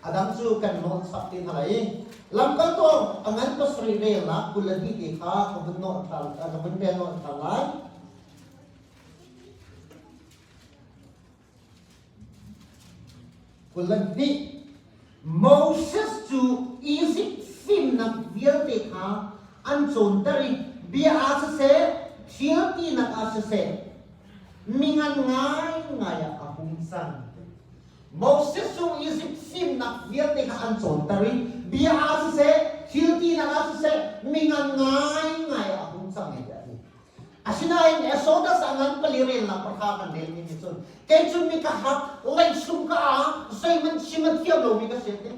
A dang cu kan nawl chap te hna lai i lamkaltu a ngan pasarih relnak 22 te kha ka vun nawl ṭhan ka vun rel nawl ṭhan lai. 22 Moses cu Izipt fimnak vialte kha an cawnter i bia ah siseh, thil tinak ah siseh, mingan ngaingai ah a hung cang. Moses cu Izipt fimnak vialte kha an cawnter i bia ah siseh, thil tinak ah siseh, mingan ngaingai ah a hung cang i tiah a ti. Asinain Exodus ah ngan pali relnak pahra kan relmi nih cun kei cu mi ka hak, leisung ka aa, zeihmanh chim a thiam lomi ka si ti.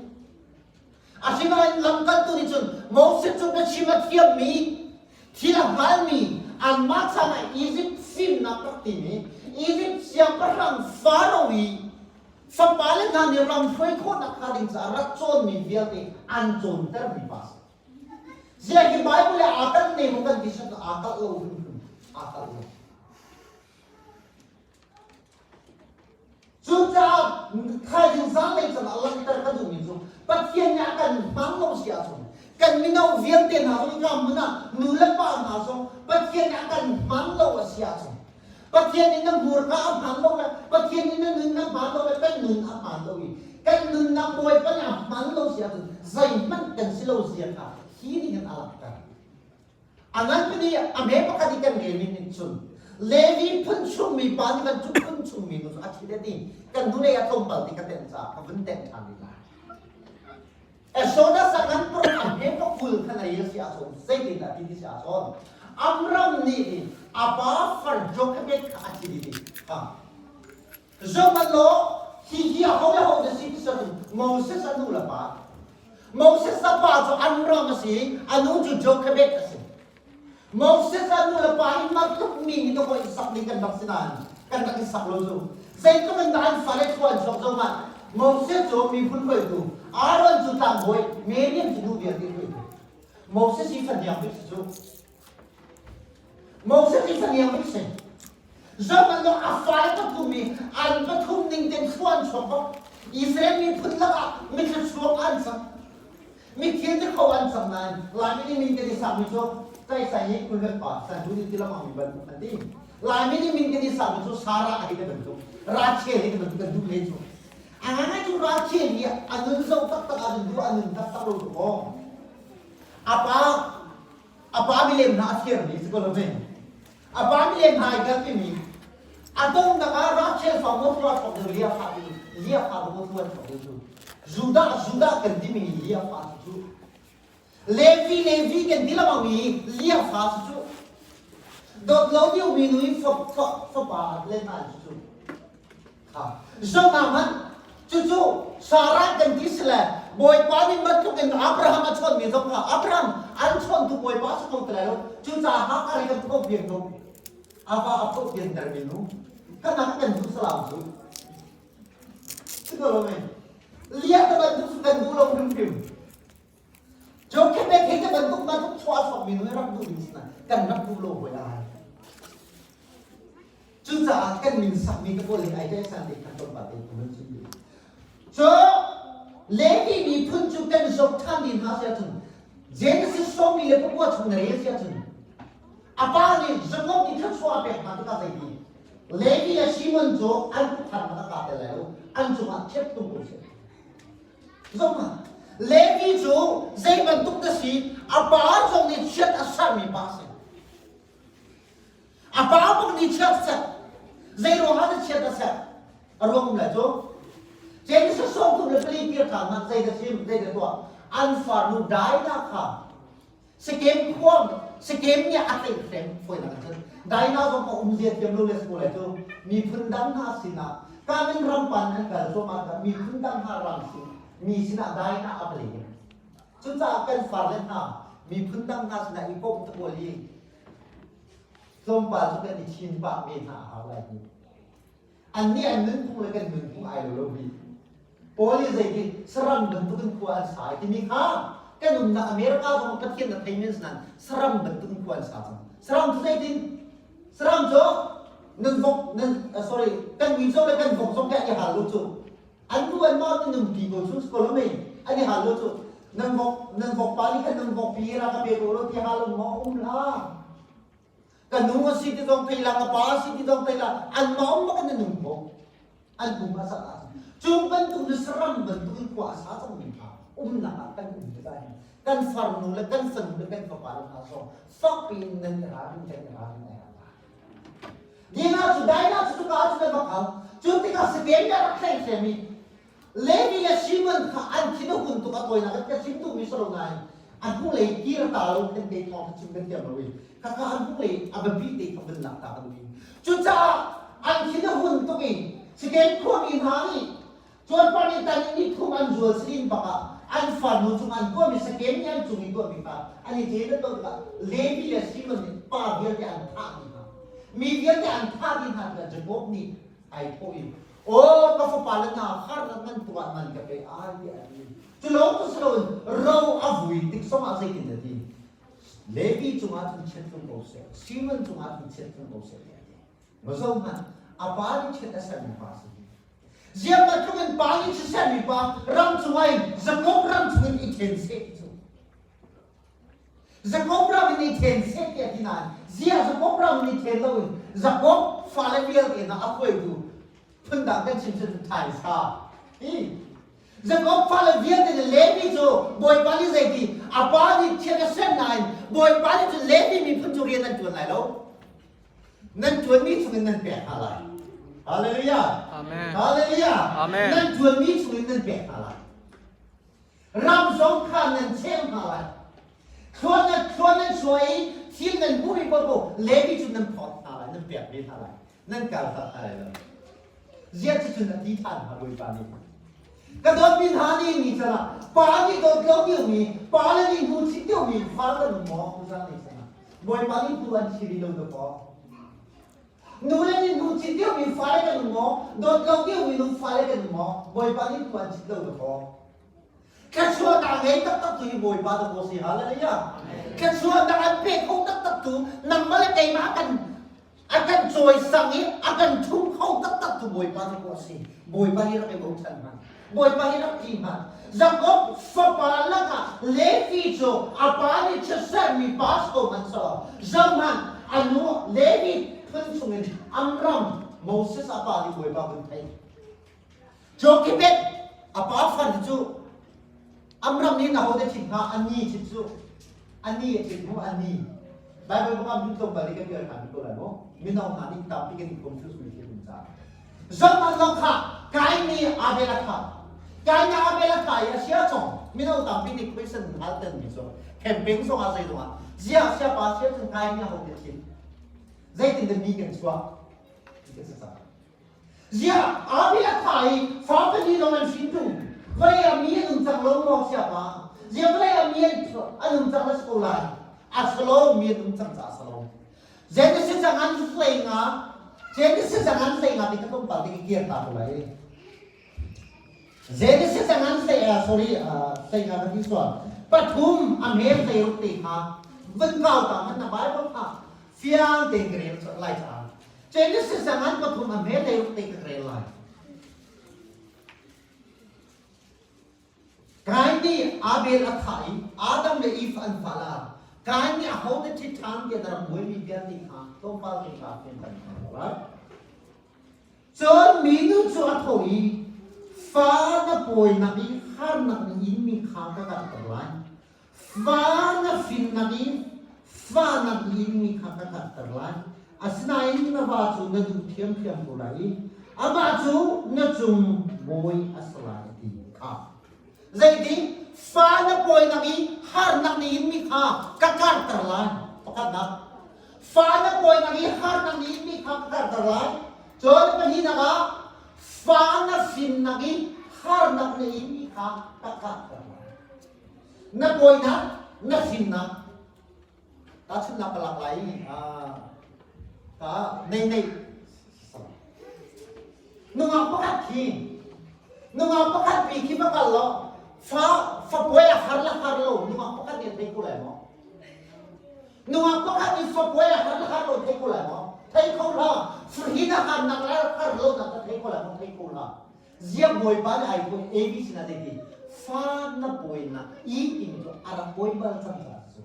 Asinain lamkaltu nih cun Moses cu biachim a thiammi, thil a hngalmi, anmah chan ah Izipt fimnak rak timi, Izipt siangpahrang Faro i fapale hna nih ram hruai khawhnak hnga ding caah rak cawnmi vialte an cawntermi pa a si. Ziah hi Bible le aa kalh ne maw kan ti sat aa kalh lo hrimhrim aa kalh lo. Cucaah thaizing zanlei can ah langhter ka duhmi cu Pathian nih a kan hman lo si ahcun kan mino vialte hna zong hika hmun ah nu le pa hna zong Pathian nih a kan hman lo a si ahcun Pathian nih na hmurka a hman lo le Pathian nih na nun a hman lo le kan nun a hman lo i kan nunnak Bawipa nih a hman lo si ahcun zeihmanh kan si lo zia kha hi nih hin a langhter. A ngan nih a hme pakhat i kan relmi nih cun Levi phun chungmi pa nih kan cu phun chungmi nu cu a thi det i kan hnulei ah tlawmpal ti ka tenh caah ka vun tenh ṭhan rih lai. Exodus ah ngan paruk a hme pakul khan a rel si ahcun zeitindah ti ti si ahcun Amram nih hin a pa far Jochebed kha a thi dih i Zohhmanh law hihi aho le ho na si ti cun Moses a nu le pa Moses a pa cu Amram a si i a nu cu Jochebed a si. Moses a nu le pa hi matluk mi nih dawkaw i sak ding kan rak si nain kan rak i sak lo cu. Zeitluk in dah an fale khua an chuak zongah Moses cu miphun hruaitu, Aaron cu tlangbawi, Miriam cu nu vialte hruaitu. Moses hi fahniang bik si cu. Moses hi fahniang bik si. Zohhmanh law a fale pathum i an pathum ning tein thlua an chuak bak. Israel miphun lakah mithluachuak an cang. Mithil ti kho an cang nain Laimi nih min kan i sakmi cu Caisai hi kulvet pa Sanhu nih ti lengmang mi bantuk an ti. Laimi nih min kan i sakmi cu Sarah a hi te bantuk, Rachel hi te bantuk kan duh len cu. A ngai cu Rachel hi a nun zoh taktak ah duh a nun taktak lo tu maw? A pa a pa milem hna a firmi si ko lo mei? A pa milem hna ai kalpimi a donghnak ah Rachel fa maw thua thawk deuh Leah fa ti Leah fa maw thua thawk deuh cu Judah Judah kan timi Leah fa cu Levi Levi kan ti lengmang mi Leah fa cu dawt lo deuhmi nu i fapa le hna cu Zohnak hmanh cucu Sarah kan ti si le Bawipa nih bantuk in Abraham a chawnhmi zong kha Abraham an chawntu Bawipa a si ko ti lai lo. Cucaah Hagar hi kan phawhpian ko. A va a phawhpian termi nu. Kan nak kan duh salam cu. Si ko lo mei. Liah te bantuk cu kan duh lo hrimhrim. Jokhebed he te bantuk bantuk chuah sawkmi nu hi rak duh ding si na kan rak duh lo hoi ai. Cucaah kan min sakmi ka pawl hi ai ṭai san te khan tlawmpal te kan chim dih. Cu Levi miphun cu kan zoh ṭhan dih hna si ahcun Genesis sawmi le pakua chung na rel si ahcun a pa nih Jakob nih thluachuah a pek hna tikah zeiti Levi le Simon cu an kutthar a ka tel lai lo an cungah chiat tung ko seh. Zoh hna. Levi cu zei bantuk na si a pa zong nih chiat a sermi pa a si. A pa bak nih chiat seh. Zei ruangah dah chiat a seh? A ruang um lai cu. Genesis 34 kir ṭhan hmanh zei dah chim, zei dah tuah. An farnu Dinah kha Sekem khua Sekem nih a tlaihhrem fawinak in cun Dinah zong a umzia thiam lo le si ko lai cu miphun dang hna sinah Kamin ram pan an kal cuahmah tikah miphun dang hna ram sin mi sinah Dinah a va leng. Cucaah kan farle hna miphun dang hna sinah i komh te pawl hi tlawmpal cu kan i chin pah ve hna a hau lai hi. Annih an nunphung le kan nunphung ai lo lo hi. Paul i zeitin saram bantukin khua an sa ai timi kha kan umnak America zong Pathian na thei men sinan saram bantukin khua an sa cang. Saram cu zeitin? Saram cu nan vok nan sorry kan uico le kan vok zong keh i hal lu cu. An nu an mah minung ti ko cu ko lo mei an i hal lo cu nan vok nan vok pa nih khan nan vok pi ra ka pe ko lo ti hal um maw um hlah. Ka nu a si ti zong thei la ka pa a si ti zong thei la an mah um bak in an um ko. An um a sak ah cu bantuk na saram bantuk in khua a sa cang mi kha umnak ah kan um tikah hin kan farnu le kan fanu le kan fapa le hna zong fak piin nan i ralring kan i ralring ai Dina cu Dinah cu cuka ah cun an va kal. Cu tikah Sikem nih a rak tlaihhrem i Levi le Simon kha an thin a hun tuk a tawinak in ka chim duhmi si lo nain a hnulei kir ta lo khin te thawng kha chim kan thiam lo i khakha an hnulei a biapi te kha vun lak ta ka duh i cucaah an thin a hun tuk i Sikem khuami hna nih Cuarpar nih tan in ni thum an zual sarin bak ah an farnu cung an tuahmi sakem nih an cung i tuahmi kha an i ṭe to tikah Levi le Simon nih pa vialte an thah dih hna. Mi vialte an thah dih hna tikah Jakob nih ai thawh i, Aw ka fapale hna harnak nan tuah nan ka pe ai tiah a ti. Cu lawng cu si loin ro a vui tik zongah zeitin a ti? Levi cungah cun chiat tlung ko seh, Simon cungah cun chiat tlung ko seh tiah a ti. Zohhmanh, a pa nih chiat a sermi pa a si. Ziah tluk in pa nih chiatsermi pa ram cungah in Jakob ram chungin i then seh ti cu. Jakob ram in i then seh tiah ti nain ziah Jakob ram in i then loin Jakob fale vialte hna a hruaitu phundang kan chim cun thaisa hi Jakob fale vialte nih Levi cu Bawipa nih zeiti a pa nih chiat a ser nain Bawipa nih cun Levi miphun cu rian an ṭuan lai lo. Nan ṭuanmi chungin nan pek hna lai. Hallelujah. Amen. Hallelujah. Amen. Nan ṭuanmi chungin nan pek hna lai. Ram zong kha nan cheu hna lai. Thluan nan thluan nan suai i thil nan hmuhmi paohpaoh Levi cu nan phawt hna lai, nan pek ve hna lai. Nan kaltak hna lai lo. Ziah cucun a ti ṭhan hnga Bawipa nih. Ka dawtmi hna nih ni can ah pa nih dawt lo diomi, pa le nih hnu chit diomi fa kan um maw tuzan ni can ah. Bawipa nih hnu an chi rih lo dakaw. Nu le nih hnu chit diomi fale kan um maw? Dawt lo diomi nu fale kan um maw? Bawipa nih hnu an chit lo dakaw. Thluachuahnak ngei taktak tu hi Bawipa dakaw si. Hallelujah. Thluachuahnak an pe kho taktak tu nangmah le keimah kan a kan cawisang i a kan ṭhum kho taktak tu Bawipa cu a si. Bawipa hi rak i bochan hmanh. Bawipa hi rak ṭih hmanh. Jakob fapa lakah Levi cu a pa nih chiatserhmi pa si ko hmanh selaw zohhmanh a nu Levi phun chungin Amram Moses a pa nih Bawipa vun theih. Jochebed a pa far cu Amram nih na hote ṭhit hnga a ni ṭhit cu a ni a ṭhit mu a ni Bible bang ah min tlawmpal i kan bial ṭhan ko lai maw mino hna nih tampi kan i confuse mi thil um caah Zaman zong kha Kain nih Abel a thah Kain nih Abel a thah i a sia cong mino tampi nih question hal ten mi cu camping zong ah zei zong ah ziah sia pa sia cun Kain nih a hote ṭhit zeitin dah mi kan chuah ti ka si Ziah Abel a thah i fa pahnih lawng an hrin ṭung. Vawlei ah mi an um cang lo maw siapa? Ziah vawlei ah mi an an um cang a si ko lai. A si lo, mi an um cang caah a si lo. Genesis ah an hlei nga, Genesis ah an hlei nga ti kha tlawmpal te ka kir ta ko lai. Genesis ah an hlei ah sorry hlei nga ka ti sual. Pathum a hmel hlei ruk te kha vun kau ta hmanh na Bible kha fiang tein ka rel lai caah Genesis ah ngan pathum a hme lei ruk te ka rel lai. Kain nih Abel a thah i Adam le Eve an fal ah Kain nih aho te ṭhit ṭhan tiah na rak buaimi vialte kha tlawmpal te kha fian kan lai. Cun minu cu a tho i fa na pawinak i harnak na inmi kha ka karhter lai. Fa na hrinnak i fa na inmi kha ka karhter lai. Asinain na va cu na duh ṭhiamṭhiam ko lai i amah cu na cung bawi a si lai a ti kha. Zeitin fa na pawinak i harnak na inmi kha ka karhter lai. Pakhatnak, fa na pawinak i harnak na inmi kha ka karhter lai. Cun pahnihnak ah fa na hrinnak i harnak na inmi kha ka karhter lai. Na kawinak, na hrinnak, tahchunhnak ka lak lai i ka nei nei nungak pakhat khi nungak pakhat pi khi va kal law fa fapuai a har la har lo nungak pakhat nih thei ko lai maw nungak pakhat nih fapuai a har la har lo thei ko lai maw thei kho hlah hin a har nak le har lo nak ka thei ko lai maw thei kho hlah. Ziah Bawipa nih ai pawi Evi sinah zeiti fa na pawinak i timi cu a rak pawi bal cang caah cu.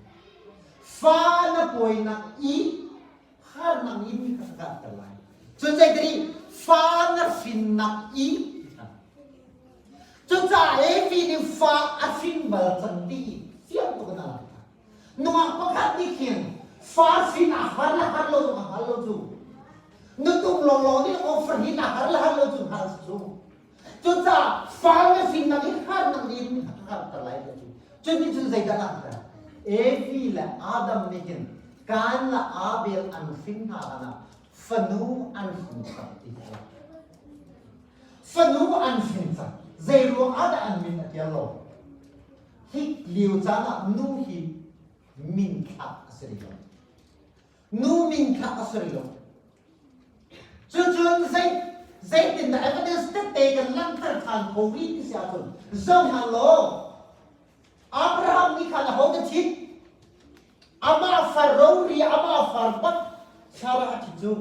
Fa na pawinak i harnak in mi kha ka ter lai. Cun zeiti fa na hrinnak i Cucaah Evi nih fa a hrin bal cang ti fiang tuk in a langhter. Nungak pakhat nih khin fa hrin a har le har lo zong a hngal lo cu. Nutung lawnglawng nih aw fahrin a har le har lo cu hngal si cu. Cucaah fa na hrinnak i harnak nih in a harter lai ti cu. Cu nih cun zeidah a langhter? Evi le Adam nih hin Kain le Abel an hrin hna hlan ah fanu an hrin cang ti a langhter. Fanu an hrin cang. Zei ruang ah dah an min a tial lo? Hi lio caan ah nu hi min thlak a si rih lo. Nu min thlak a si rih lo. Cucun zei zeitindah evidence tette kan langhter ṭhan kho rih ti si ahcun zoh hna law Abraham nih khan aho dah ṭhit? Amah far rori amah far bak Sarah a ṭhit cu.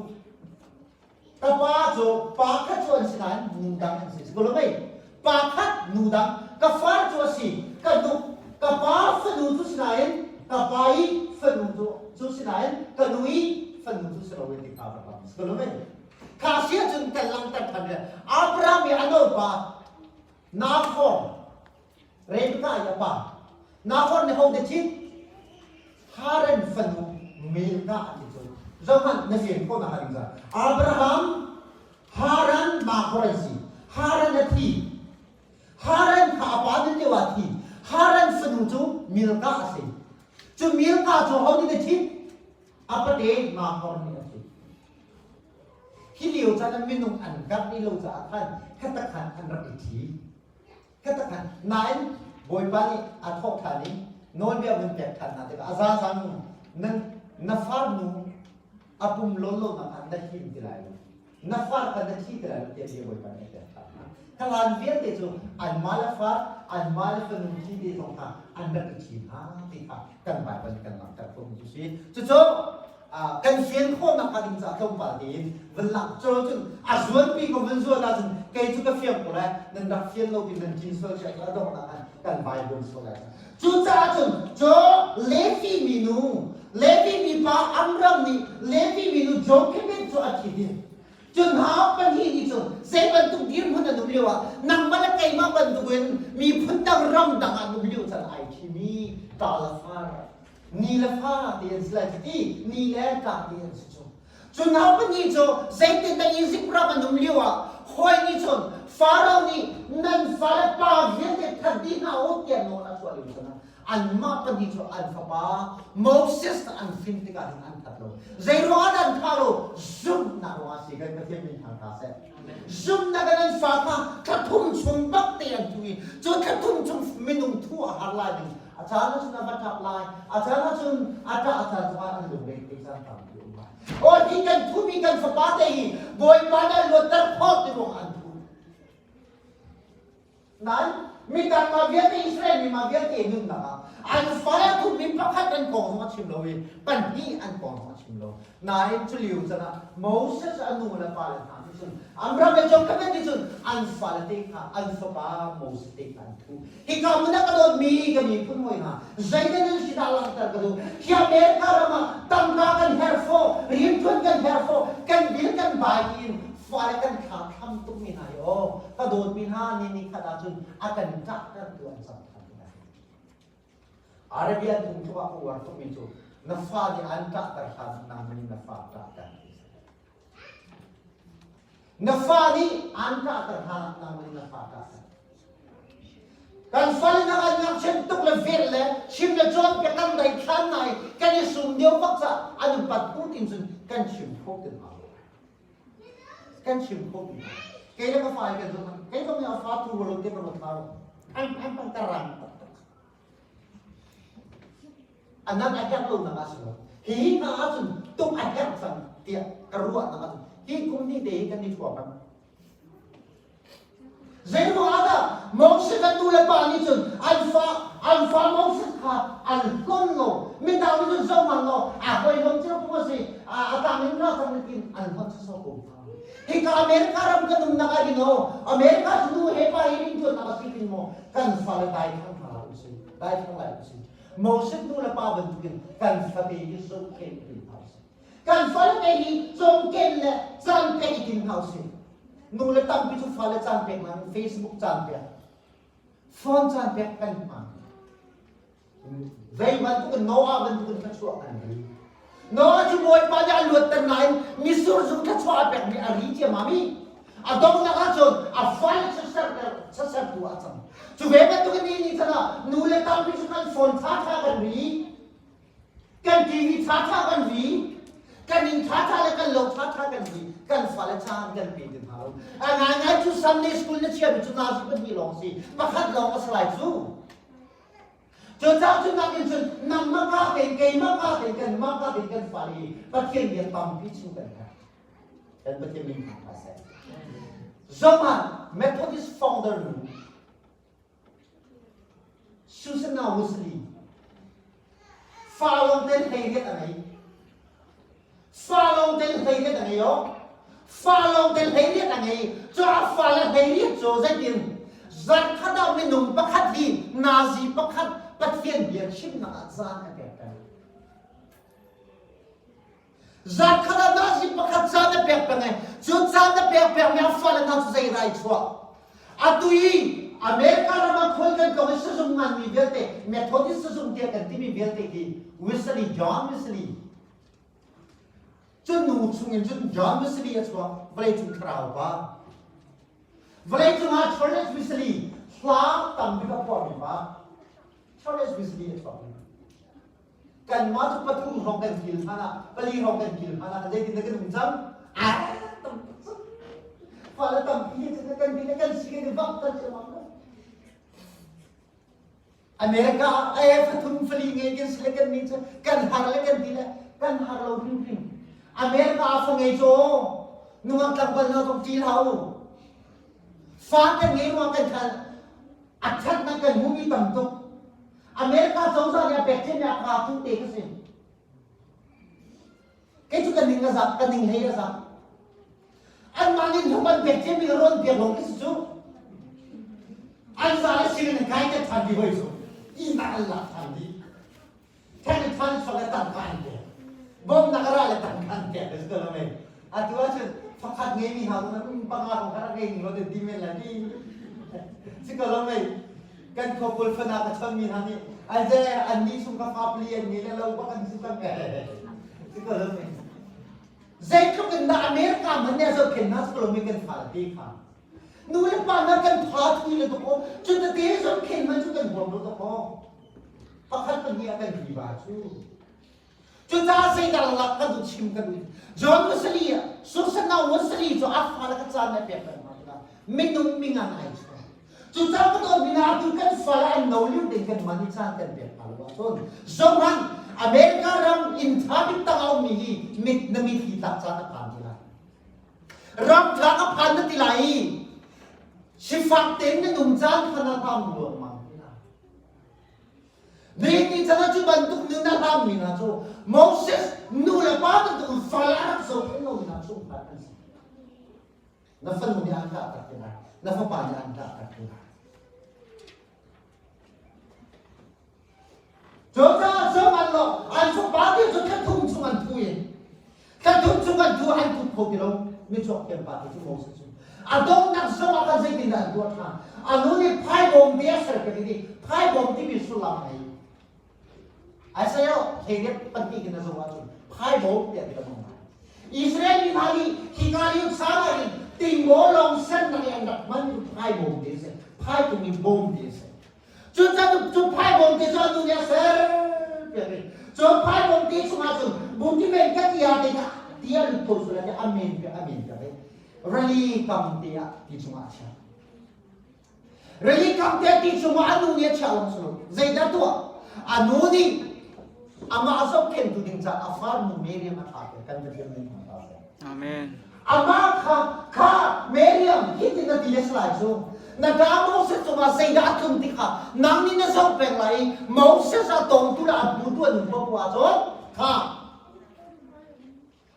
Ka pa cu pa khat cu an si nain nu dang an si. Si ko lo mei? Pa khat nu dang. Ka far cu a si. Ka nu ka pa fanu cu si nain ka pa i fanu cu cu si nain ka nu i fanu cu si lo in ti kha Abraham si ko lo mei? Kha si ahcun kan langhter ṭhan ve. Abraham i a naupa Nahor Rebekah i a pa Nahor nih ho te ṭhit? Haran fanu Milkah a ti cu. Zohhmanh na fian khawh nakhnga ding caah Abraham Haran Nahor an si. Haran a thi. Haran kha a pa nun lio ah a thi. Haran fanu cu Milkah a si. Cu Milkah cu ho nih a ṭhit? A pate Nahor nih a ṭhit. Hi lio caan ah minung an karh rih lo caah khan khatakhan an rak i ṭhi. Khatakhan nain Bawipa nih a thawh ṭhan i nawlbia vun pek ṭhan hna tikah a zaazang nan na farnu a pum lawn lonak ah na him ti lai lo. Na far kha na thi ti lai lo tiah bia Bawipa nih a pek ṭhan hna. Khalan vialte cu anmah le far, anmah le fanu thi te zong kha an rak i ṭhi hna ti kha kan Baibal nih kan langhter khawhmi cu si. Cucu kan fian khawhnak hnga ding caah tlawmpal tein van lak cun cun a zuanpi ko van zuan ahcun kei cu ka fiang ko lai nan rak fian lo tin nan cin sual sia cu a donghnak ah kan Bible sual lai. Cucaah cun cu Levi minu Levi mipa Amram nih Levi minu Jochebed cu a ṭhit i cu hna pahnih nih cun zei bantuk dirhmun an um lio ah nangmah le keimah bantukin miphun dang ram dang ah an um lio can ai ṭhimi ṭa le far ni le fa ti an si lai cu ti ni le ṭa ti an si cu. Cu hna pahnih cu zeitindah Izipt ram an um lio ah hawi nih cun Faro nih nan fale pa vialte that dih hna u tiah nawl a chuah lio chan ah anmah pahnih cu an fapa Moses an hrin tikah hin an that lo. Zei ruangah dah an thah lo? Zumhnak ruangah si kan Pathian min thang hna seh. Zumhnak in an fa kha thla thum chung bak te an thu i cu thla thum chung minung thu a har lai ding a caan ahcun a va ṭap lai a caan ahcun a ṭah a caan zongah an lungre te caan tampi um lai. Aw hi kan thumi kan fapa te hi Bawipa nih a luatter khawh ti ruang an thu. Nain midang mah vialte Israel mi mah vialte nunnak ah an fale thummi pakhat an kong zong a chim lo i pahnih an kong zong a chim lo. Nain cu lio can ah Moses a nu le pa le hna nih cun Amram le Jochebed nih cun an fale te kha an fapa Moses te kha an thuh. Hika hmun ah ka dawtmi ka miphun hawi hna zeidah nan si dah langhter ka duh. Hi America ram ah tangka kan herh fawh, rianṭuan kan herh fawh, kan bil kan bai tiin fale kan thla thlam tukmi hna hi aw ka dawtmi hna ni ni khat ahcun a kan ṭahtertu an cang ṭhan te lai. Arabian phungthluk ah ka uar tukmi cu na fa nih an ṭahter hlan nang nih na fa ṭahter ti si. Na fa nih an ṭahter hlan nang nih na fa ṭahter. Kan fale hna an ngakchiat tuk le vel le chim le cawnpiak kan daithlan hna i kan i sum deuh bak caah an upat hnu tin cun kan chim kho ti hna lo. Kan chim kho ti hna. Kei le ka fa hi kan zong kei zong nih a fa tu lo te ka ruat hna lo. An an pang ka rang taktak. Anak a herh lo nak ah si lo. Hi hna ahcun tuk a herh cang tiah ka ruah nak ahcun hi kum ni te hi kan i thuam Zeiruang ah dah Moses a nu le pa nih cun an fa an fa Moses kha an hlon lo. Midang nih cun zoh ngan law a hawi hlon cio phung a si. A tang in ra cang tiin an hlon sawsawh ko hna. Hika America ram kan umnak ah hin aw America cu nu he pa he rintuannak a si tin maw kan fale dai thang hna hlah usih dai thang lai usih Moses nu le pa bantukin kan fate hi zohkhenh ti hna usih kan fale te hi cawmken le caan pek i tim hna usih nu le tampi cu fale caan pek hna Facebook caan pek phone caan pek kan hmang Zei bantukin Noah bantukin thluachuah kan ri. Noah cu Bawipa nih a luatter nain mitsur zu thluachuah a pekmi a ri ciammam i a donghnak ahcun a fale sasertu ah a cang. Cu ve bantukin ni ni chan ah nu le tampi cu kan phone ṭhaṭha kan ri, kan TV ṭhaṭha kan ri, kan inn ṭhaṭha le kan lo ṭhaṭha kan ri, kan fale caan kan pe ti hna lo. A ngaingai cu Sunday school na chiami cu nazi pahnih lawng si, pakhat lawng a si lai cu. Cucaah cu nakin cun nangmah ka tein keimah ka tein kanmah ka tein kan fale hi Pathian bia tampi chung kan herh. Kan Pathian min thang seh. Zohmanh Methodist founder nu Susanna Wesley fa lawng ten 18 a ngei. Fa lawng ten 18 a ngei o. Fa lawng ten 18 a ngei. Cu a fale 18 cu zeitin zarkhat ah minung pakhat hi nazi pakhat Pathian bia chimnak ah caan a pek peng. Zarkhat ah nazi pakhat caan a pek peng i cu caan a pek peng mi a fale hna cu zei rai chuah. Atu i America ram ah khual kan tlawng i sizung nganmi vialte Methodist sizung tiah kan timi vialte hi Wesley John Wesley Cu nu chungin cun John Wesley a chuak, vawleicung thlarau pa. Vawleicung ah Charles Wesley hla tambik a phuahmi pa. Charles Wesley a chuakmi. Kanmah cu pathum hrawng kan kil hmanh ah, pali hrawng kan kil hmanh ah zeitin dah kan um cang? Ah, tam tuk. Fale tampi he cun kan ti le kan si kan i vak ter ciammam lo. America ah e fathum fali ngei kan si le kan nih cu kan har le kan ti le kan har lo hrimhrim. America ah fa ngei cu nungak tlangval hna zong ṭih hlah u. Fa kan ngei ruang kan khan a ṭhatnak kan hmuhmi tam tuk. America cozah nih a pek ciami a ka tu te ka si. Kei cu ka ning a zak, ka ning hlei a zak. Anmah nih hlum an pek ciami rawn piak lawng ka si cu. An za le sin in kai ka ṭhan di hoi cu. Ihnak an lak ṭhan dih. Ṭhen in ṭhan chuak le tangka an pek. Bawmhnak a ra le tangka an pek ka si lo mei. Atu ahcun fakhat ngeimi hna zong um panga kong kha rak ngei ning law ti men lai ti. Si ko lo mei. Kan khua pawl fana ka chonmi hna nih aze an nih chung ka fa pali an ngei le lo bak an si cang si ko lo mei. Zeitluk in dah America man nih a zohkhenh hna si ko lo mi kan fa te kha. Nu le pa hna kan tha thui le tuk aw. Cu tete zohkhenh man cu kan huam lo tuk aw. Pakhat pahnih ah kan riva cu. Cucaah zeidah lak ka duh chim ka duh. John Wesley ah Susanna Wesley cu a fale ka caan na pek peng hna tikah minung mingan ai chuak. Cucaah ka dawt bina atu kan fale an no lio ding kan man i caan kan pek hna lo ahcun zohhmanh America ram inn ṭha bik tang a ummi hi mit na mit hi tlak caan a phan ti lai. Ram tlak a phan na ti lai i sifak tein na nung caan kha na hlam ruangmang ti lai. Nihin ni chan ah cu bantuk nun a hlammi hna cu Moses nu le pa bantuk fal a rak zohkhenh lomi hna chungkhar an si. Na fanu nih an ṭahtak te lai. Na fapa nih an ṭahtak te lai. Cucaah cun an lo an fapa te cu thla thum chung an thu i thla thum chung an thu an thup kho ti lo michuak thiam pa te cu Moses cu a donghnak zong ah khan zeitindah an tuah ṭhan a nu nih phaibawm te a ser ka ti phaibawm timi sullam ngei Isaiah hleiriat pahnih in a zoh ahcun phaibawm tiah ti ka hmang lai Israel mi hna nih hika lio caan ah hin tingmaw lawng sernak i an rak hman cu phaibawm te a si phaitung i bawm te a si Cucaah cu phaibawm te cu an nu nih a ser piak i cu phaibawm te chungah cun buti men ka ti ah te kha ti a lut kho sual ah a men piak a men piak i rili kam te ah ti chungah a chiah. Rili kam te ti chungah a nu nih a chiah lawng si lo. Zeidah tuah? A nu nih amah zohkhenhtu ding caah a farnu Miriam a thlah piak kan Pathian min thangṭhat seh. Amen. Amah kha kha Miriam hitin na ti le si lai cu na ṭa Moses cungah zeidah a tlung ti kha nang nih na zoh peng lai i Moses a tawngtu le a hmutu an um paoh ahcun kha.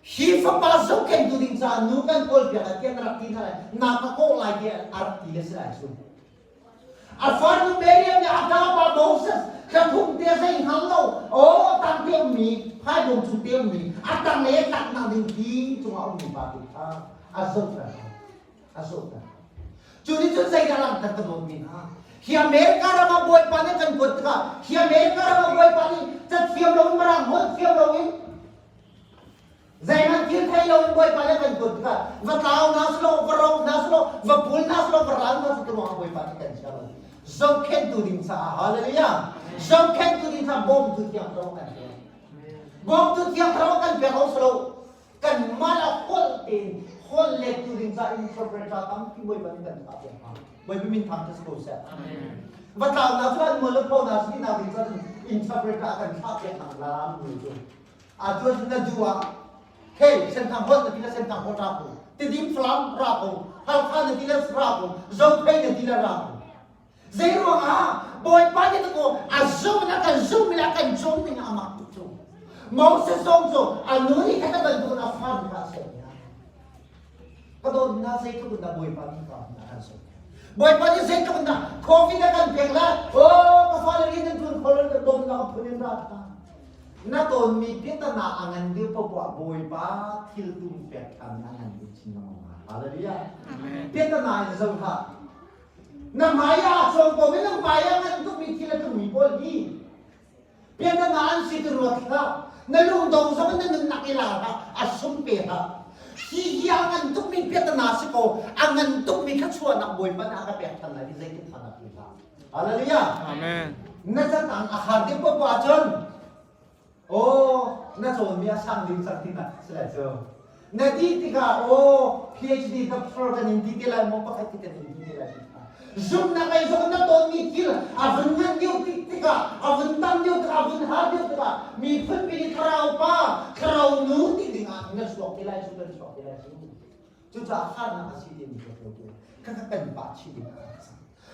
Hi fapa zohkhenhtu ding caah nu kan kawlpiak ah tiah na rak ti hna lai, na ka kawh lai tiah a rak ti le si lai cu. A farnu Miriam nih a ṭapa Moses thlathum te zei hngal lo, aw tang te ummi, phaibawm chung te ummi, a tanglei a tlaknak ding ti cungah ummi pa tu kha a zohter a zohter. Cu nih cun zeidah langhter ka dawtmi hna? Hi America ram ah Bawipa nih kan kuat tikah, hi America ram ah Bawipa nih cathiam loin Mirang holh thiam loin Zeihmanh thil thei loin Bawipa nih a kan kuat tikah va tlau hna selaw, va ro hna selaw, va pul hna selaw, va ral hna selaw ruangah Bawipa nih kan chia lo. Zohkhenhtu ding caah hallelujah. Zohkhenhtu ding caah bawmtu thiang thlarau kan pek. Bawmtu thiang thlarau kan pek lo selaw kanmah le holh tein holh lettu ding caah interpreter tampi Bawipa nih kan thlah piak hna. Bawipa min thang si ko seh. Va tlau hna cu an mual le pho hna si nak ding caah interpreter a kan thlah piak hna la mi cu. Atu ahcun na duh ah hei Senthang holh na ti le Senthang holh ra ko. Tidim Falam ra ko. Halkha na ti le ra ko. Zophei na ti le ra ko. Zei ruangah Bawipa nih ko a zum in a kan zum in a kan cawm ning amah tu cu. Moses zong cu a nu nih khat a bantukin a fa kha a sawm hna. Ka dawt hna zeitluk in dah Bawipa nih ka a kan sawm. Bawipa nih zeitluk in dah COVID a kan pek le oh ka fale rian nan tuan kho lo bawmnak a phun in ra hna. Na tawnmi piatana a ngan deuh paohpoah Bawipa thil tum pek ṭhan a ngan deuh chin lengmang lai. Hallelujah. Piatana in zoh hlah. Na hmai ah cawng ko mi na hmai ah ngan tukmi thil a tlungmi pawl hi piatana an si ti ruat hlah. Na lungdong zong in na nunnak i la hlah. A sum pe hlah. Hi hi a ngan tukmi piatana si ko. A ngan tukmi thluachuahnak Bawipa nih a ka pek ṭhan lai ti zeitik hmanh ah ti hlah. Hallelujah. Amen. Na catang a har deuh poah ahcun aw na cawnmi a sang ding cang ti na si lai cu. Na ti tikah aw PhD doctor kan in ti te lai maw pakhat ti kan in ti te lai. Zumhnak ei zong na tawnmi thil a vun ngan deuh tik tikah a vun tam deuh tikah a vun har deuh tikah miphun pi nih thlarau pa thlarau nu ti dingah na chuak te lai cu kan chuak te lai cu. Cucaah harnak a si timi ka tu kha kan pah chih ding a rak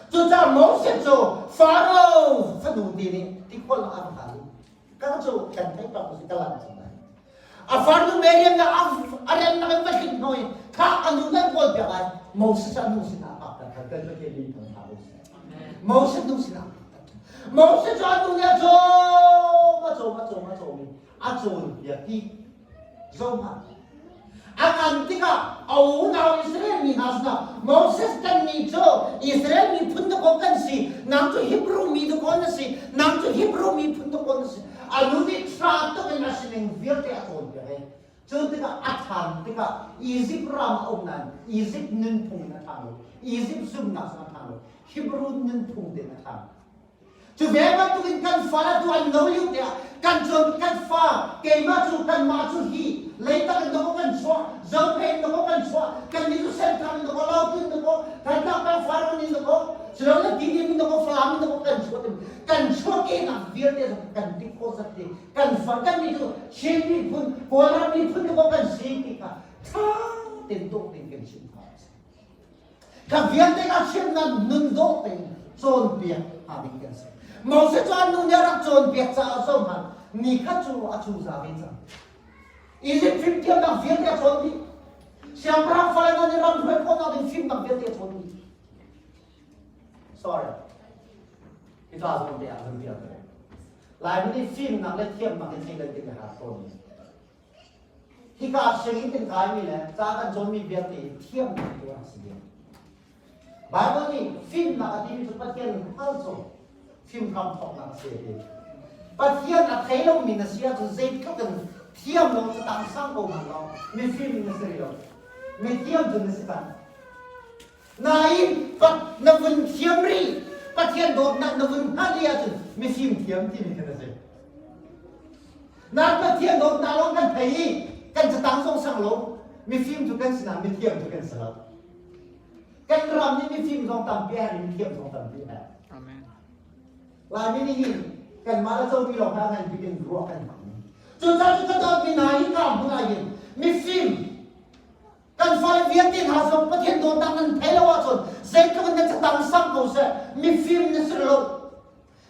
Cucaah Moses cu Faro fanu ti nih tikhol ah a va hal i ka cu kan theih bak si ka lang cang lai. A farnu Miriam nih a remnak in va hlim hnu i kha a nu nan kawl piak lai Moses a nu sinah a pak kan kan Pathian min thang hna seh. Moses nu sinah Moses cu a nu nih a cawm a cawm a cawm a cawm i a cawn piak i Zohhmanh. A ngan tikah a unau Israel mi hna sinah Moses kannih cu Israel miphun dakaw kan si, nang cu Hebrew mi dakaw na si, nang cu Hebrew miphun dakaw na si. A nu nih ṭha tuk in a sining vialte a cawnpiak i cu tikah a ṭhan tikah Izipt ram a um nain Izipt nunphung in a ṭhang lo, Izipt zumhnak zong a ṭhang lo, Hebrew nunphung tein a ṭhang. Cu ve bantukin kan fale tu an no lio tiah kan cawn kan fa keimah cu kanmah cu hi leitak in dawkaw kan chuah zophei in dawkaw kan chuah kannih cu senthang in dawkaw lautu in dawkaw thantlang peng farang in dawkaw silole tidim in dawkaw falam in dawkaw kan chuah kan chuahkehnak vialte zong kan ti khawh zat ti kan fa kannih cu Chin miphun Kawlram miphun dawkaw kan si ti kha ṭha tein dawh tein kan chim kha Kha vialte kha hrimhnak nun dawh tein cawnpiak hnga ding kan si. Moses cu an nu nih a rak cawnpiak caah zohhmanh ni khat cu a cuza ve cang. Egypt fimthiamnak vialte a cawn dih. Siangpahrang fale hna nih ram hruai khawhnak ding fimnak vialte a cawn dih. Sorry. Hika zawn te ah zan piak. Laimi nih fimnak le thiamnak in theidan kan i har tawn. Hika sianginn kan kaimi le ca kan cawnmi vialte hi thiamnak tu a si ding. Baibal nih fimnak a timi cu Pathian hngal cu fimhram thawknak a si a ti. Pathian a thei lomi na si ahcun zeitluk in thiam lo cu tang sang ko hmanh law mifim na si rih lo. Mithiam cu na si cang. Nain na vun thiam rih Pathian dawtnak na vun hngalh rih ahcun mifim thiam timi kha na si. Nain Pathian dawtnak lawng kan thei i kan catang zong sang lo mifim cu kan si nain mithiam cu kan si lo. Kan ram nih mifim zong tampi a herh i mithiam zong tampi a herh. Amen. Laimi nih hin kanmah le comi lawng hna ngan bik in ruah kan hmang. Cucaah cu ka dawtmi hna hi ka hmun ah hin mifim Kan fale vialte hna zong Pathian dawtnak nan thei lo ahcun zeitluk in na catang sang ko seh mifim na si lo.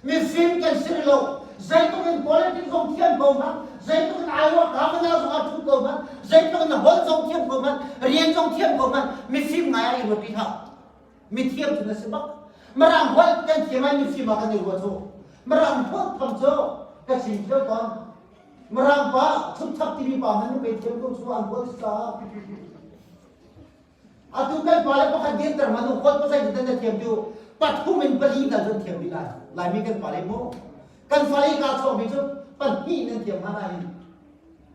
Mifim kan si lo. Zeitluk in politics zong thiam ko hmanh, Zeitluk in Iowa governor zong ah ṭhu ko hmanh, zeitluk in holh zong thiam ko hmanh, rian zong thiam ko hmanh, mifim ngai ah i ruat rih hlah. Mithiam cu na si bak. Mirang holh kan thiam ai mifim ah kan i ruat cu. Mirang holh tham cu ka chim ṭheo tawn. Mirang pa thupthap timi pa hmanh nih pei thiam ko cu an holh si caah. Atu kan pale pakhat dirter hmanh u holh pasai cu na thiam cu pathum in pali tal cu thiam dih lai. Laimi kan pale mu. Kan fale ka chuakmi cu pahnih nan thiam hna nain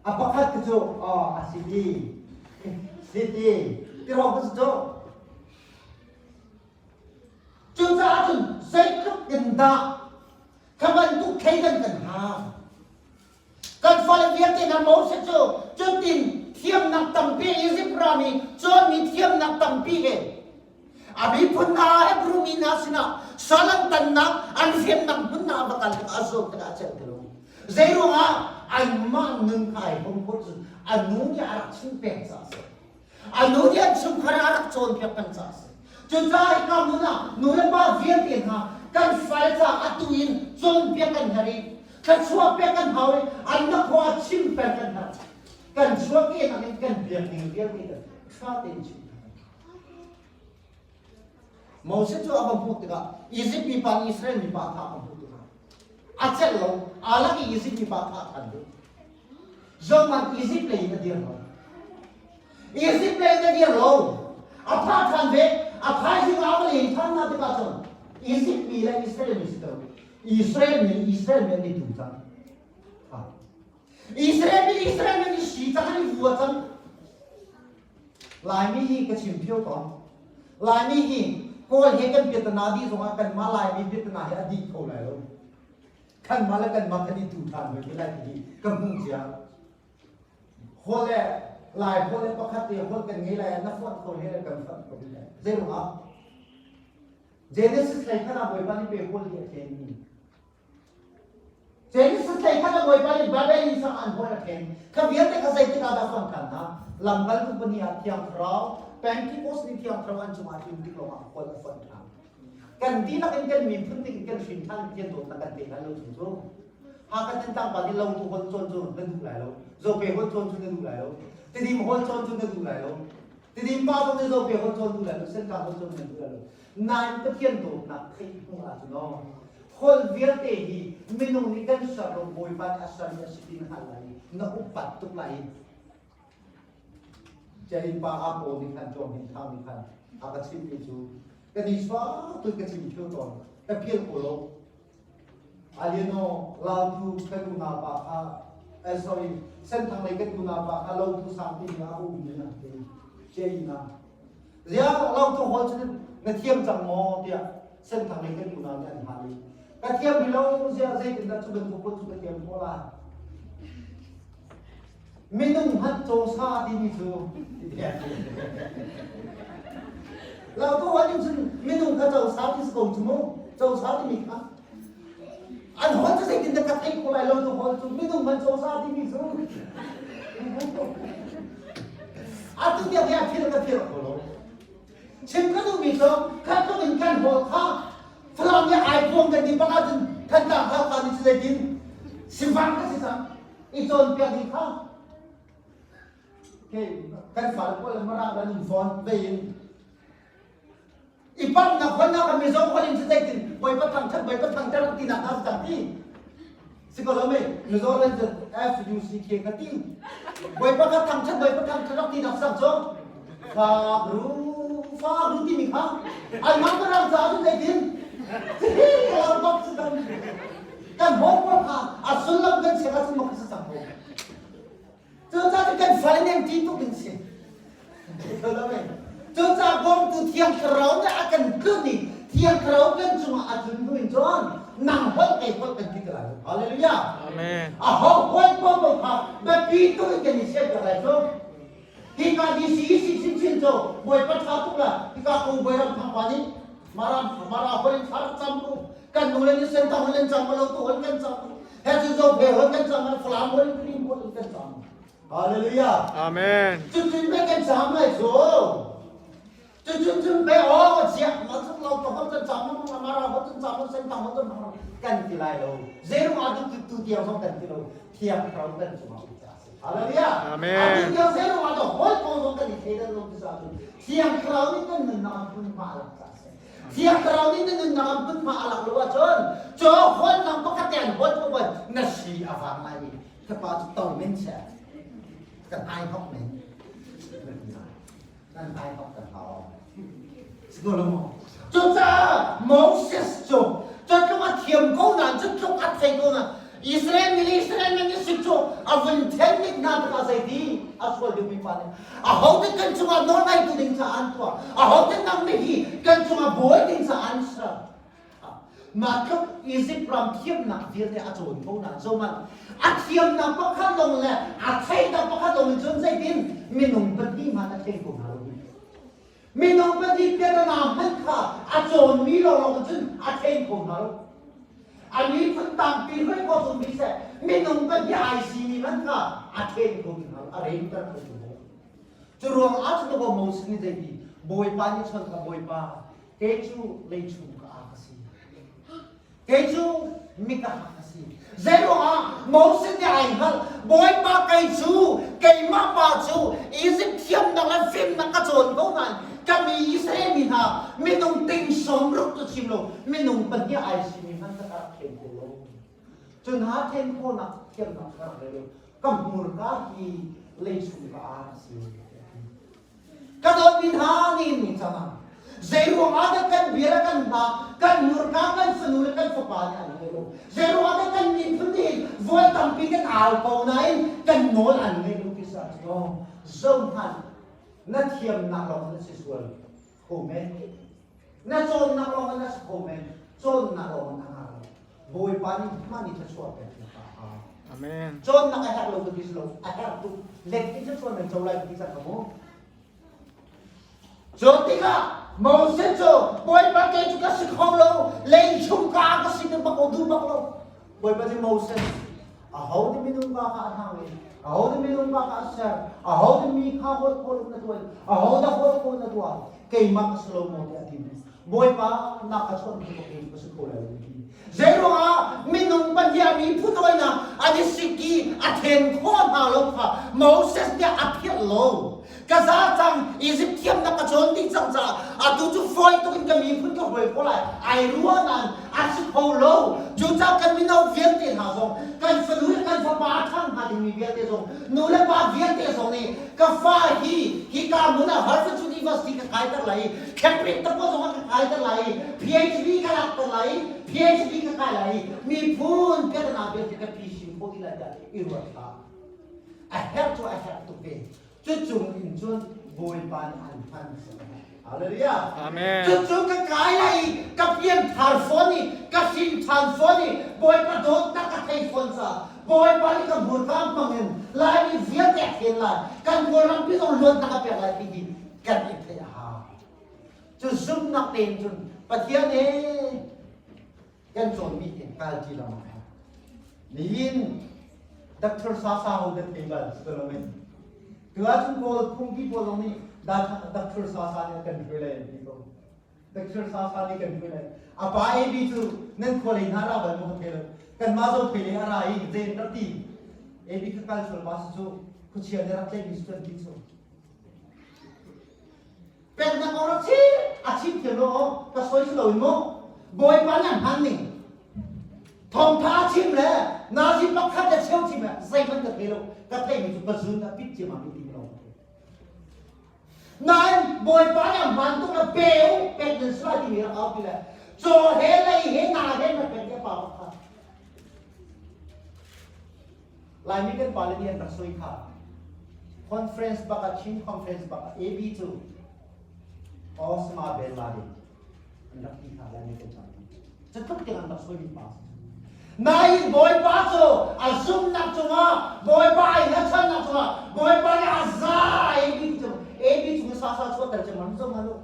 a pakhat cu oh a city city ti rawng cu cu cucaah cun zeitluk in dah kha bantuk thleidan kan hau Kan fale vialte hna Moses cu cutin thiamnak tampi Izipt ram i cawnmi thiamnak tampi he a miphun hna Hebrew mi hna sinah sal an tannak an hremnak hmun hna va kal tikah a zawt tikah a celh ti lo. Zeiruangah anmah nun kha ai hom khawh cu a nu nih a rak chim peng caah a si. A nu nih an chungkhar ah a rak cawnpiak peng caah a si. Cucaah hika hmun ah nu le pa vialte hna kan fale caah atu in cawnpiak kan herh i thluachuah pek kan hau i an hnakhaw ah chim peng kan herh. Kan chuahkehnak in kan biak ning vialte kan ṭha tein chim Moses cu a va hmuh tikah Izipt mipa nih Israel mipa kha a hmuh tikah a celh lo, aa lak i Izipt mipa kha a than dih. Zohhmanh Izipt lei in a dir lo. Izipt lei in a dir lo. A phah ṭhan ve. A thaizing ah a va len ṭhan hna tikah cun Izipt mi le Israel mi si ko. Israel mi Israel mi an i tu cang. Israel mi Israel mi an i si cang an i vua cang. Laimi hi ka chim ṭheo tawn. Laimi hi Kawl he kan piatana dih zongah kanmah Laimi piatana hi a dih kho lai lo. Kanmah le kanmah kan i tu ṭhan hoi te lai ti hi ka hmuh cia. Holh le Lai holh le pakhat te holh kan ngei lai ah na fonh kho he le kan fonh ko lai. Zei ruangah? Genesis hlei khan ah Bawipa nih pe holh hi a thlenmi. Genesis hlei khan ah Bawipa nih Babel inn sang an holh a thlen. Kha vialte kha zeitik ah dah fonh ṭhan hna? Lamkaltu pahnih ah Thiang Thlarau, Pentecost ni Thiang Thlarau an cungah tlun tik lawngah holh a fonh ṭhan. Kan dihlak in kan miphun ning in kan hrin ṭhan Pathian dawtnak kan pe lai lo chung cu. Hakha Thantlang pa nih Lautu holh cawn cu na duh lai lo. Zope holh cawn cu na duh lai lo. Tidim holh cawn cu na duh lai lo. Tidim pa zong nih Zope holh cawn duh lai lo. Sentlang holh cawn nan duh lai lo. Nain Pathian dawtnak theih hnu ahcun aw holh vialte hi minung nih kan ser lo Bawipa nih a sermi a si ti na hngalh lai i na upat tuk lai i Jalin pa a paw nih khan tuang hin thang nih khan a ka chimhmi cu ka ni sua tu ka chim thil tawn ka phil ko lo Aliano lautu kan unau pa kha eh sorry senthang lei kan unau pa kha lotu sang ti a um ni na te chei na zia lautu hol chu na thiam cang maw tiah senthang lei kan unau nih an hal i ka thiam ri lo zia zeitin dah cu bantuk hol cu ka thiam ko lai Minung hmanh cawsa timi cu Lautu holh in cun minung kha cawsa ti si ko cu mu cawsa timi kha an holh cu zeitin dah ka theih ko lai lautu holh cu minung hmanh cawsa timi cu atu tiang hi a phil ka phil kho lo chim ka duhmi cu kha tluk in kan holh kha Falam nih ai phuang kan ti bak ahcun Thantlang Halkha nih cu zeitin sifak ka si cang i cawnpiak ding kha kan fale pawl mara lan in fawn vei in i pamnak honnak kan mizo hol in zeitin bawipa thangthat bawipa thangter ti nak hna cang ti si ko lo mei mizo lan cun F U C K ka ti bawipa ka thangthat bawipa thangthat rak ti nak sang cu fa bru fa bru ti mi kha an mang ka ram ca cun zeitin bak cu Kan hawikom kha a sullam kan chek ahcun mak si cang ko. Cucaah kan fale nih an ṭih tuk ding si. Cucaah bawmtu Thiang Thlarau nih a kan tlun i Thiang Thlarau kan cungah a tlun hnu in cun nang holh kei holh kan ti te lai. Hallelujah. Amen. A ho hawi paoh kha biapi tuk in kan i siapiak lai cu. Hika DCEC chinchin cu Bawipa ṭha tuk la hika ko Bawiram thangpa nih Mara Mara holh in thla cam ku kan nu le nih sentang holh in cam lo tu holh kan cam he cu zo phe holh kan cam Falam holh in Krim holh in kan cam Hallelujah Amen. Cutin pe kan cam lai cu. Cucun cun pe aw ziak ma chung lo to hon cun cham ma ma ra hon cun cham hon sen tang hon cun hong kan ti lai lo. Zeirung ah tu tu tiang zong kan ti lo. Thiang thlarau kan cungah um ca si. Hallelujah. Amen. Atu tiang zeirung ah to hoi ko zong kan i thei lo ti sa cun thiang thlarau nih kan nunnak ah hmunhma a lak ca si. Thiang thlarau nih na nunnak ah hmunhma a lak lo ahcun caw holnak pakhat te an hol ko na si a vang lai i kapa cu to men se kan ai hok men. Nan ai hok kan hau. Si ko lo maw? Cucaah Moses cu cu tluk a thiam ko nain cu tluk a thei ko nain Israel mi le Israel mi nih si cu a vun then nik hna tikah zeiti a sual dingmi pa nih ahote kan cungah nawlngeitu ding caah an tuah ahote nang nih hi kan cungah bawi ding caah an ser Mah tluk Izipt ram thiamnak vialte a cawn ko nain zohmanh a thiamnak pakhat lawng le a theihnak pakhat lawng in cun zeitin minung pahnih hmanh a thei ko hna lo. Minung pahnih pianana hmanh kha a cawnmi lawnglawng in cun a thei kho hna lo. A miphun tampi hruai khawh zong bi seh minung pahnih ai simi hmanh kha a then kho hna lo, a remter kho hna lo. Cu ruang ah cun Moses nih zeiti Bawipa nih chon kha Bawipa Kei cu leichung ka aa ka si. Kei cu mika ka si. Zeiruangah Moses nih ai hngalh Bawipa kei cu keimah pa cu Izipt thiamnak le fimnak ka cawn ko nain ka mi Israel mi hna minung ting sawm ruk cu chim lo minung pahnih ai simi hmanh ka rak khen ko lo. Cun ha then khawhnak thiamnak ka rak rel lo. Ka hmurka hi leichung ka aa ka si. Ka dawtmi hna nih ni cang Zeiruang ah dah kan bia le kan hna, kan hmurka, kan fanu le kan fapa nih an ngei lo. Zeiruang ah dah kan miphun nih voi tampi kan al ko nain kan nawl an ngei lo ti sa cu zohhmanh na thiamnak lawng na si sual kho men. Na cawnnak lawng na si kho men. Cawnnak lawng na ngah lo. Bawipa nih hman i thluachuah pek na ka hau. Amen. Cawnnak a herh lo ka ti si lo, a herh tuk. Let in thluachuah nan co lai ka ti cang ka mu. Cu tikah Moses cu Bawipa kei cu ka si kho lo, lei chung ka ka si te bak ko duh bak lo. Bawipa nih Moses aho nih minung ka kha a hang i aho nih minung ka kha a ser, aho nih mi kha holh khawl na tuah, aho dah holh khawl na tuah, keimah ka si lo maw tiah a ti. Bawipa na ka chawnh tu kei ka si kho lai lo ti. Zeiruangah minung Pathian miphun hawinak an i sik i a then khawh hna lo kha Moses nih a philh lo. Ka za cang Izipt thiamnak ka cawn dih cang caah atu cu fawi tuk in ka miphun ka hruai khawh lai. Ai ruah nain a si kho lo. Cucaah kan mino vialte hna zong kan fanu le kan fapa a ṭhang hnga dingmi vialte zong nu le pa vialte zong nih ka fa hi hika hmun ah Harvard University ka kaiter lai i Cambridge takwa zong ah ka kaiter lai i PhD ka lakter lai i PhD ka kai lai i miphun piatana vialte ka phisin khawh dih lai tiah i ruat hlah. A herh cu a herh tuk ve. Cucung in cun Bawipa nih an hman Hallelujah. Amen. Cucu ka kai lai i ka pianthar fawn i ka hrin ṭhan fawn i Bawipa dawtnak ka thei fawn caah Bawipa nih ka hmurka hmang in Laimi vialte a khen lai. Kan Kawlrampi zong luatnak a pek lai ti hi kan i theih a hau. Cu zumhnak tein cun Pathian he kan cawnmi hi kalṭi lam a herh. Nihin Dr. Sasa ho kan thei bal si lo men. Tu ahcun Kawl phungki pawl zong nih Dr. Sasa nih kan hruai lai an ti ko. Dr. Sasa nih kan hruai lai. A pa AB cu nan khua lei hna ra bal maw ka thei lo. Kanmah zo thei lei a ra i zei an rak ti. AB kha kal sual pa si cu khuachia nih rak tlaihmi si cu an ti cu. Peknak kong rak chim a chim thiam lo aw ka soi si lo in mu Bawipa nih a hman ning thawngtha a chim le nazi pakhat le cheu chim le zeihmanh ka thei lo ka theimi cu ka zun a pit ciammam i ti lo nain Bawipa nih a hman tuk le pe u pek nan si lai timi rak au ti le caw he lei he na he na pek le pa pakhat Laimi kan pale nih an rak soi kha. Conference bak ah Chin conference bak ah AB cu Osama bin Laden an rak ti kha Laimi kan cang. Catluk tiang an rak soimi pa. Nain Bawipa cu a zumnak cungah Bawipa ai hngatchannak cungah Bawipa nih a za AB cu AB cung sa sa chuahter cu man zong halu.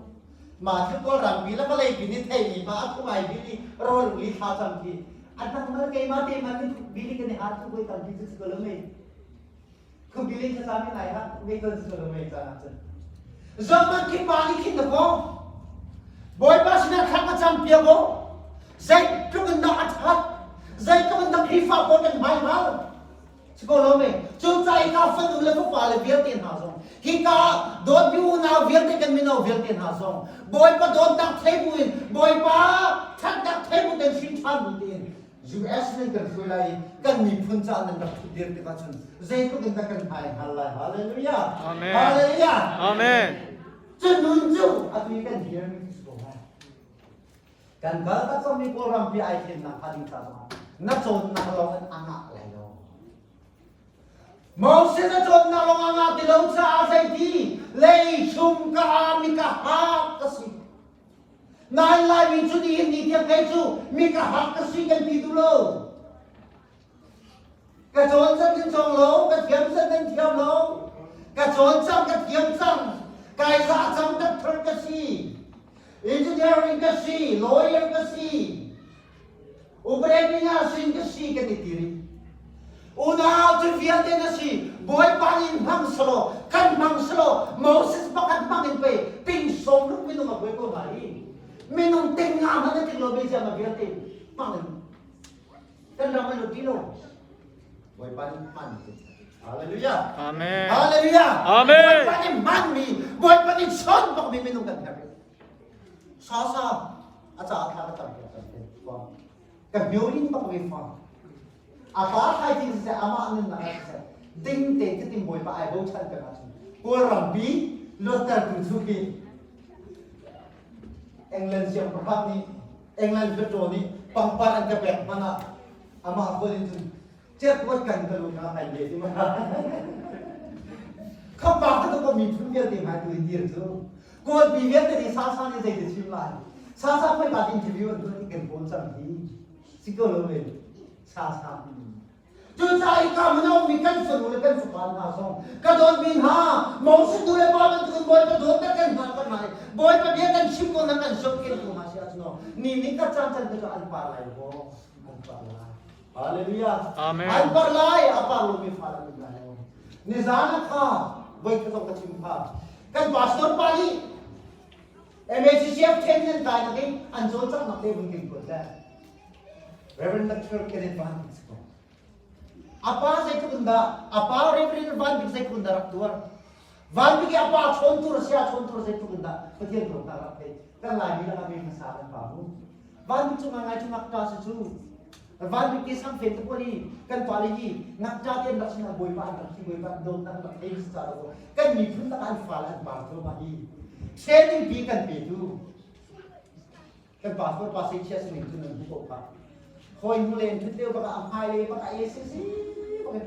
Mah thil Kawlram pi le vawlei pi nih theimi pa a thu ngai bili rawl li thla cam khi a dang mal keimah te man nih bili kan i hat cu voi tampi cu si ko lo mei. Khu bili thlacam in ai hat ngei ton si ko lo mei caan ah cun. Zaman khi pa nih khin dakaw Bawipa sinah thla ka cam piak u. Zeitluk in dah a ṭhat, zeitluk in dah Khrihfa pawl kan hmai hngal. Si ko lo mei? Cucaah hika fanu le fapa le vialte hna zong, hika dawtmi unau vialte kan mino vialte hna zong, Bawipa dawtnak thei buin, Bawipa ṭhatnak thei bu tein hrin ṭhan bu tein US nan kan hruai lai i kan miphun caah nan rak ṭhut dir tikah cun zeitluk in dah kan hmai hngal lai. Hallelujah! Amen. Hallelujah! Amen. Cu nun cu atu i kan dirmi si ko lai. Kan kal tak cangmi Kawlram pi ai thlennak hnga ding ca zongah na cawnnak lawng in a ngah lai lo. Moses a cawnnak lawng a ngah ti lo caah zeiti leichung ka a mi ka hak ka si. Nain Laimi cu nihin ni tiang kei cu mi ka hak ka si kan ti duh lo. Ka cawn cang kan cawng lo, ka thiam cang kan thiam lo. Ka cawn cang, ka thiam cang. Kai za cang doctor ka si. Engineering ka si, lawyer ka si. Upade sin ka si kan i ti rih. Unau cu vialte na si. Bawipa nih hmang selaw, kan hmang selaw, Moses pakhat hmang in pei ting sawm ruk minung a buai ko hna hi. Minung ting nga hmanh a tling lo mi siang vialte hmang in Kan ram a lut ti lo. Bawipa nih hman Hallelujah. Amen. Hallelujah. Amen. Bawipa nih hmanmi, Bawipa nih chawn bakmi minung kan herh. Sa sa a ca thla ka tam piak kan Ka hmiorin bak ve fa. A pa thlai ti siseh amah nunnak ah siseh ding te cutin Bawipa ai bochan peng ahcun Kawlrampi luattertu cu khi England siangpahrang nih England Hluttaw nih pangpar an ka pek hmanh ah amah hawl in cun certuat kan ka lu na kan le ti ma khapa ka tu ko miphun vialte hmai tu in dir cu Kawlpi vialte nih sasa nih zei te chim lai sasa khoi ka interview an tuah kan kawl cang hi si ko lo men sasa Cucaah i ka mino mi kan fanu le kan fapa hna zong ka dawtmi hna Moses nu le pa bantukin Bawipa dawtnak kan hna kan hna i Bawipa bia kan chim ko na kan zohkhenh ko hna si ahcun ni nih ka caan caan te cu an par lai maw an par lai Hallelujah Amen. An par lai a par lomi fa an um lai lo nizan ah kha voi kha zong ka chim kha kan pastor pa nih MACCF training an kai nak i an cawlcanghnak te vun king ko seh Reverend Dr. Kenneth Van Bik si ko. A pa zeitluk in dah, a pa Reverend Van Bik zeitluk in dah rak tuar. Van Bik i a pa chawn tur a si, a chawn tur zeitluk in dah Pathian dawtnak rak thei. Kan Laimi lakah mi hmasa kan pa mu. Van Bik cu ngai cu ngakṭa si cu. Van Bik te sang fen te pawl hi kan pa le hi ngakṭa te an rak sin ah Bawipa an rak hi Bawipa an dawtnak an rak thei si ca lo kan miphun lakah an fale an par thluahmah hi. Training pi kan petu. Kan pastor pa sei chia sining cu nan hmu ko kha. Hawi hnu len thut lio bak ah a hmai lei bak ah e si si bak in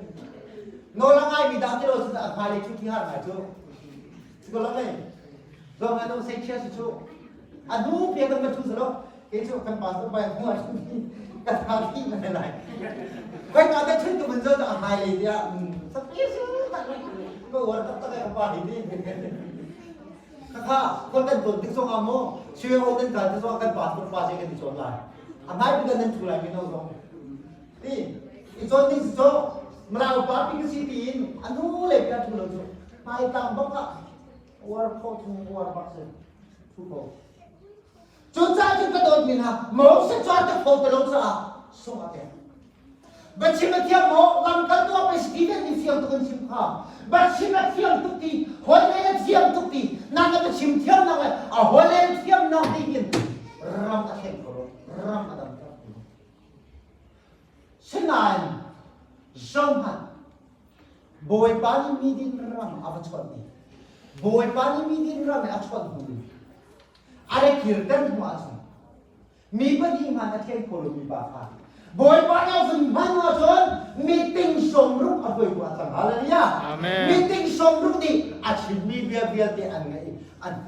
nawl a ngai mi dah ti lo cu a hmai lei thut hi har ngai cu. Si ko lo mei? Zong an sei chia si cu. A hnu pia kan va thu lo. Kei cu kan pastor pa hnu ah kan tha thi na lai. Koi ka te thut tu mun zo a hmai lei tiah sapi si ko war tak tak ai pa hi ti. Khakha khual kan tlawn tik zongah maw Sue kan kal tik zongah kan pastor pa se kan i cawn lai. A hmai pi nan thu lai mino zong. Ti i cawn ding si cu Mrau pa pi ka si tiin a nu le pi a thu lo cu hmai tang bak ah uar kho thung uar bak si thu ko. Cucaah cun ka dawtmi hna Moses cu a kho ti lo caah sung a pek. Biachim a thiam maw? Lamkaltu ah pei Stephen nih fiang tuk in chim kha. Biachim a thiam tuk ti, holhlei a thiam tuk ti, nang na biachim thiamnak le a holhlei thiamnak ti hin ram a thleng kho lo, ram a damter kho lo. Sinain zohhmanh, Bawipa nih midin ram a va chawnh i Bawipa nih midin ram i a chawnh hnu in a re kirter hnu ahcun Mi pahnih hmanh a thian kho lomi pa kha Bawipa nih a vun hman ahcun meeting 60 a hruaitu ah cang. Hallelujah. Amen. Meeting 60 nih a chimmi bia vialte an ngaih i an.